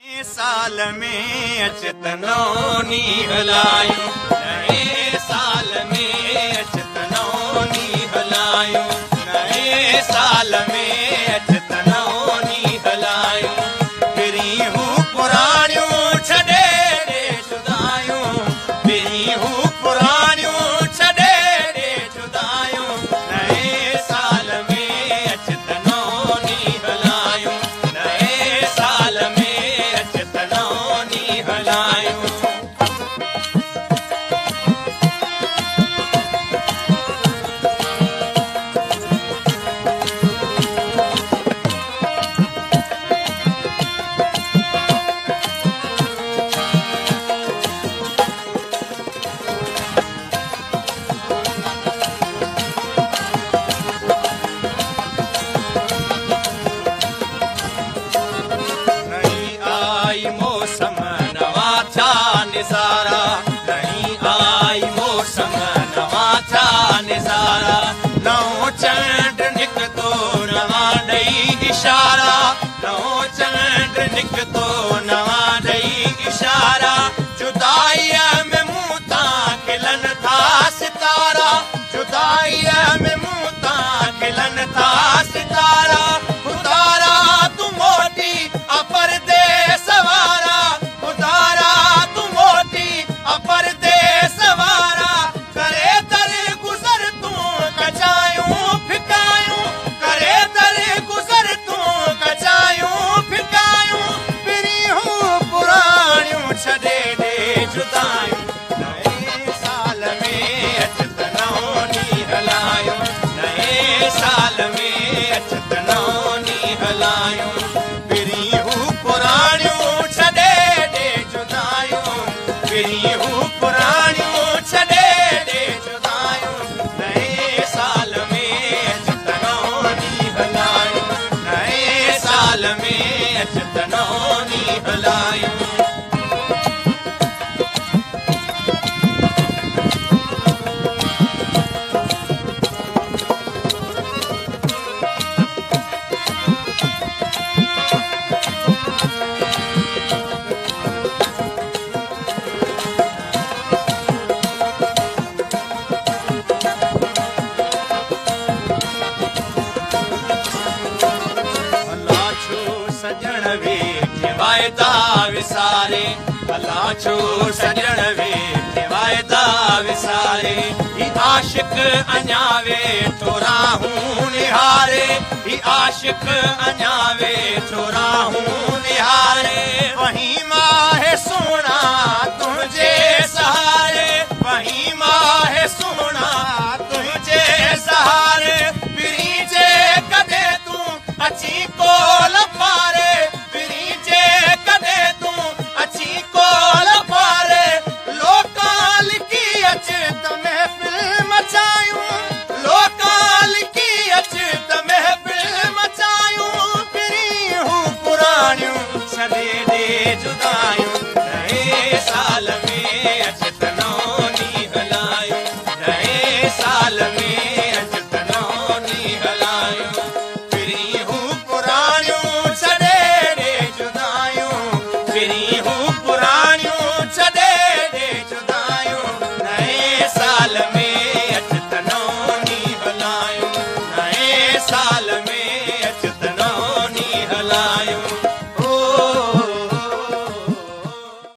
साल में अच त नओं ॾींहुं हलायूं, नए साल में अच त नओं ॾींहुं हलायूं, नए साल में अच त नओं ॾींहुं हलायूं। पहिरीं हू पुराणियूं छॾे ॾे जुदायूं, पहिरीं हू पुराणियूं छॾे ॾे जुदायूं, नए साल में अच त नओं ॾींहुं हलायूं, नए साल में अच त नओं ॾींहुं हलायूं। नहीं आई मौसम नवा था नज़ारा, नहीं आई मौसम नवा था नज़ारा, नओं चंड निकितो नवा ॾेई इशारा, नओं चंड निकितो नवा ॾेई इशारा, जुदाईअ में मूं तां खिलनि था सितारा, जुदाईअ में मूं तां खिलनि था सितारा, खुदारा तूं मोटी अपर दे सवारा, खुदारा तूं मोटी अपर दे सवारा, करे दर गुज़र तूं कचायूं फिकायूं, करे दर गुज़र तूं कचायूं फिकायूं, पहिरीं हू पुराणियूं छॾे ॾे जुदायूं, नए साल में अच त नओं ॾींहुं हलायूं, नए साल में अच त नओं ॾींहुं हलायूं, पहिरीं हू पुराणियूं छॾे ॾे जुदायूं, पहिरीं हू पुराणियूं छॾे ॾे जुदायूं, नए साल में अच त नओं ॾींहुं हलायूं, नए साल में अच त नओं ॾींहुं हलायूं। भला छो सजण वेठे वाइदा विसारे, भला छो सजण वेठे वाइदा विसारे, ही आशिक अञा वेठो राहूं निहारे, ही आशिक अञा वेठो राहूं निहारे, वही माहे सोना तुंहिंजे सहारे, वही माहे सोना तुंहिंजे सहारे, पिरीं जे कॾहिं तूं अची कोल पारे, पिरीं जे कॾहिं तूं अची कोल पारे, लोकां लिखी अच त महफ़िल मचायूं, लोकां लिखी अच त महफ़िल मचायूं, पिरीं हू पुराणियूं छॾे ॾे जुदायूं, नए साल में अच त नओं ॾींहुं हलायूं, नए साल में अच त नओं ॾींहुं हलायूं, पहिरीं हू पुराणियूं छॾे ॾे जुदायूं, पहिरीं हू